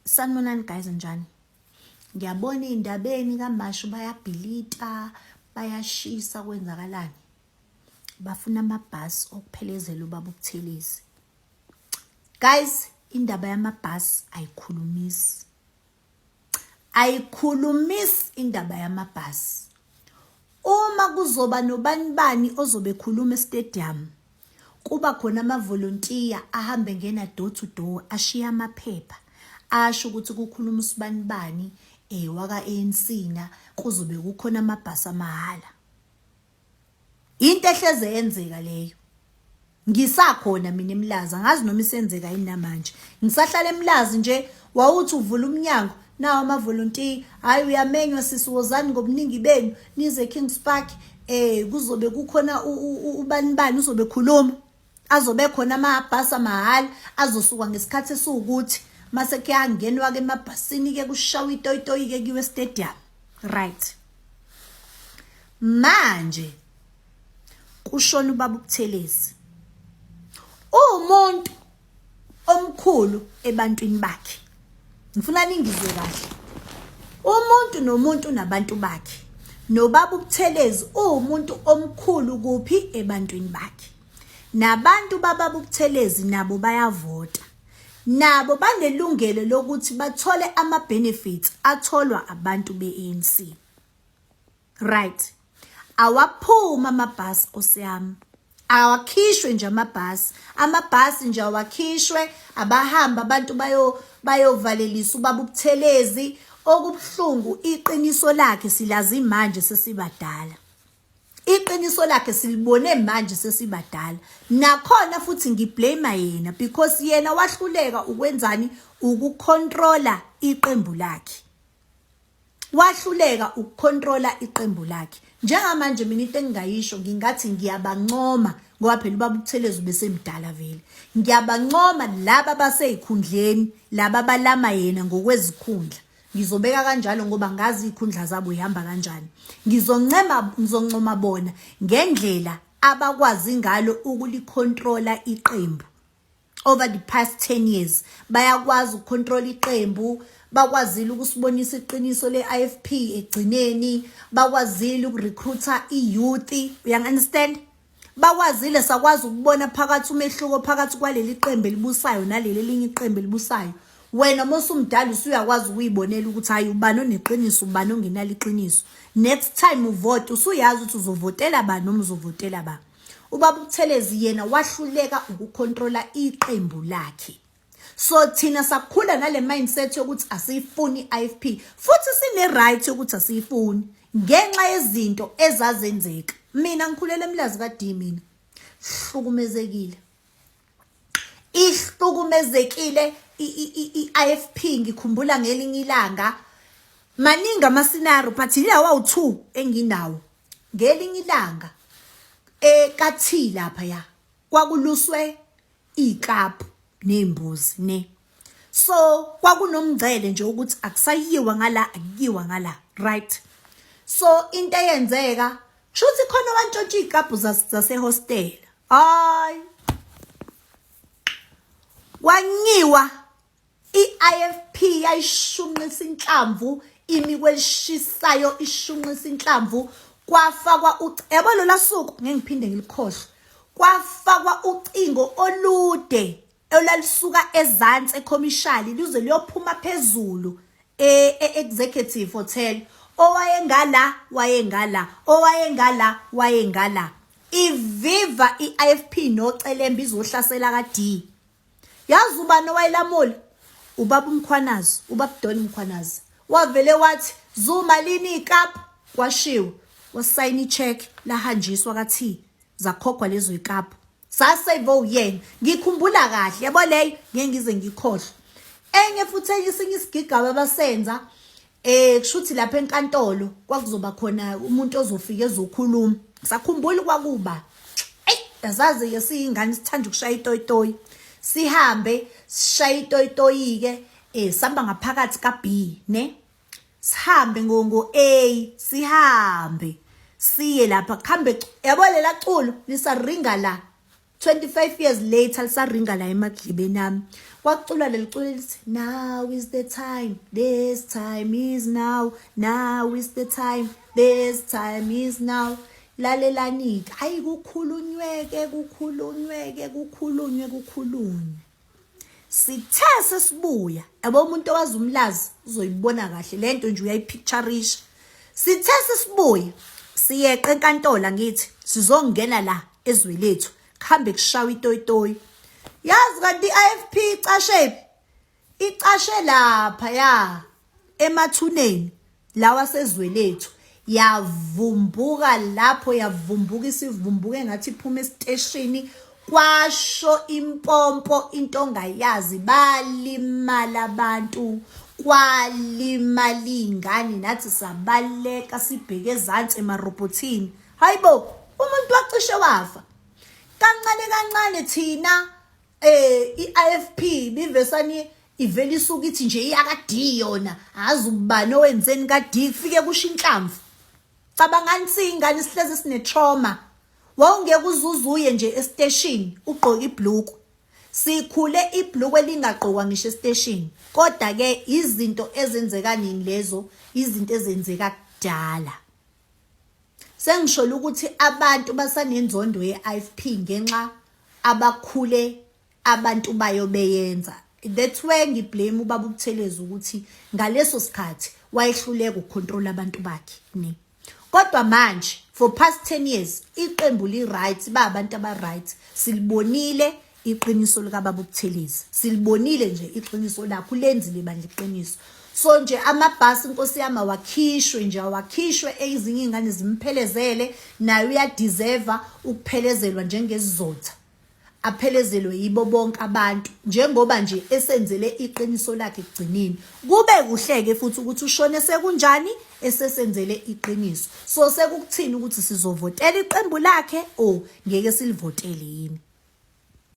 Sanibonani guys, njani? Ngiyabona ey'ndabeni kaMashu bayabhilita, bayashisa, kwenzakalani? Bafuna amabhasi okuphelezela ubaba uButhelezi. Guys, indaba yamabhasi ayikhulumisi. Ayikhulumisi indaba yamabhasi. Uma kuzoba nobanibani ozobe ekhuluma estadium, kuba khona amavolontiya ahambe ngena door to door ashiya amaphepha asho ukuthi kukhuluma usibanibani waka ANC na kuzobe kukhona amabhasi amahhala. Into ehleze yenzeka leyo. Ngisakhona mina eMlazi, angazi noma isenzeka yini namanje. Ngisahlala eMlazi nje, wawuthi uvula umnyango nawo amavolontiya, hhayi uyamenywa sisi, wozani ngobuningi benu nize Kings Park, kuzobe kukhona ubani bani uzobe khuluma. Azobe khona amabhasi amahhala azosuka ngesikhathi esiwukuthi mase kuyangenwa ke emabhasini ke kushawa itoyitoyi ke kuyiwe stadium. Right. Manje kushona ubaba uButhelezi. Uwumuntu omkhulu ebantwini bakhe. Ngifuna ningizwe kahle. Umuntu nomuntu unabantu bakhe. Nobaba uButhelezi uwumuntu omkhulu kuphi ebantwini bakhe. Nabantu bababa uButhelezi nabo bayavota. Nabo banelungelo lokuthi bathole ama benefits atholwa abantu be-ANC. Right. Awaphuma amabhasi Nkosi yami. Awakhishwe nje amabhasi. Amabhasi nje awakhishwe, abahamba abantu bayo bayovalelisa ubaba uButhelezi. Okubuhlungu iqiniso lakhe silazi manje sesibadala. Iqiniso lakhe silibone manje sesibadala. Nakhona futhi ngiblame yena because yena wahluleka ukwenzani, ukucontrola iqembu lakhe. Wahluleka ukucontrola iqembu lakhe. Njengamanje mina into engingayisho ngingathi ngiyabancoma ngoba phela ubaba uButhelezi ubesemdala vele. Ngiyabancoma laba baseyikhundleni, laba balama yena ngokwezikhundla. Ngizobeka kanjalo ngoba ngazi izikhundla zabo ihamba kanjani. Ngizoncema ngizoncoma bona ngendlela abakwazi ngalo ukulicontrola iqembu. Over the past 10 years bayakwazi ukucontrol iqembu, bakwazile ukusibonisa iqiniso le-IFP egcineni, bakwazile ukurecruiter i-youth, uyangi-understand? Bakwazile sakwazi ukubona phakathi umehluko phakathi kwaleli qembu elibusayo naleli elinye iqembu elibusayo. Wena mosumdala usuyakwazi ukuyibonela ukuthi hayi ubani oneqiniso ubani ongenalo iqiniso. Next time uvote usuyazi ukuthi uzovotela bani noma uzovotela ba. Ubaba uButhelezi yena wahluleka ukucontrola iqembu lakhe. So thina sakhula nale mindset yokuthi asiyifuni i-IFP futhi sine right yokuthi asiyifuni ngenxa yezinto ezazenzeka. Mina ngikhulele eMlazi ka-D mina. Hlukumezekile. Ihlukumezekile i-IFP ngikhumbula ngelinye ilanga maningi ama scenario but yilawa u2 enginawo. Ngelinye ilanga ekathi lapha ya kwakuluswe ikapu nezimbuzi ne. So kwakunomngcele nje ukuthi akusayiwa ngala akuyiwa ngala, right? So into eyenzeka kushuthi khona wantshontsha ikapu zasehostela. Hayi kwanyiwa i-IFP yayishunqisa inhlamvu imi kwelishisayo ishunqisa inhlamvu kwafakwa yabo lola suku ngeke ngiphinde ngilikhohlwe. Kwafakwa ucingo olude olalisuka ezansi ekhomishali luze luyophuma phezulu e-executive hotel. Owayengala wayengala, owayengala wayengala. Iviva i-IFP noCelembe izohlasela ka-D. Yazi ubani owayelamula? Ubaba uMkhwanazi, ubaba Don Mkhwanazi. Wavele wathi Zuma lini ikapu, kwashiwo. Wasayina i-check lahanjiswa ka-T, zakhokhwa lezo ikapu. Sasave uyena. Ngikhumbula kahle, yabo leyo ngeke ngize ngikhohlwe. Enye futhi enye isinye isigigaba abasenza kushuthi lapha enkantolo kwakuzoba khona umuntu ozofika ezokhuluma. Sakhumbula kwakuba ey azazi ke siyingane sithanda ukushaya itoyitoyi. Sihambe sishaya itoyitoyi ke sihamba ngaphakathi ka B ne. Sihambe ngo A sihambe siye lapha kuhambe yabo lela culo lisaringa la 25 years later lisaringa la emadlebeni ami. Kwakuculwa leli culo elithi now is the time, this time is now, now is the time, this time is now. Lalelani-ke, hayi kukhulunyweke, kukhulunyweke, kukhulunywe, kukhulunywe. Sithe sesibuya, yabo umuntu owazi umlazi uzoyibona kahle lento nje uyayipicturisha. Sithe sesibuya siyeqa enkantolo ngithi sizongena la ezwe lethu kuhambe kushawa itoyitoyi. Yazi kanti i-IFP icashe icashe lapha ya emathuneni lawa sezwe lethu yavumbuka lapho yavumbuka isivumbuke ngathi iphuma esiteshini kwasho impompo into ongayazi balimala abantu kwalimala iy'ngane nathi sabaleka sibheke ezansi emarobhothini hayibo umuntu wacishe wafa kancane kancane thina eh iIFP bivesani ivela isuka ithi nje iyaka D yona azi ubani owenzeni ka D kufike kusho inhlamvu cabangani singane sihlezi sine trauma wawungeke uzuzuye nje estation ugqoke ibhluku sikhule ibhluku elingagqokwa ngisho estation kodwa ke izinto ezenzeka nini lezo izinto ezenzeka kudala Sengisholo ukuthi abantu basanenzondo ye-IFP ngenxa abakhule abantu bayo beyenza. That's where ngiblame ubaba uButhelezi ukuthi ngaleso sikhathi wayehluleka ukucontrol abantu bakhe ne. Kodwa manje for past 10 years iqembu li right ba abantu aba right silibonile iqiniso likababa uButhelezi silibonile nje iqiniso lakhe ulenzile bandla iqiniso so nje amabhasi inkosi yami awakhishwe nje awakhishwe ezinye iy'ngane zimphelezele naye uyadeserva ukuphelezelwa njengesizotha aphelezelwe yibo bonke abantu njengoba nje esenzele iqiniso lakhe ekugcineni kube kuhleke futhi ukuthi ushone sekunjani esesenzele iqiniso so sekukuthini ukuthi sizovotela iqembu lakhe or ngeke silivotele yini.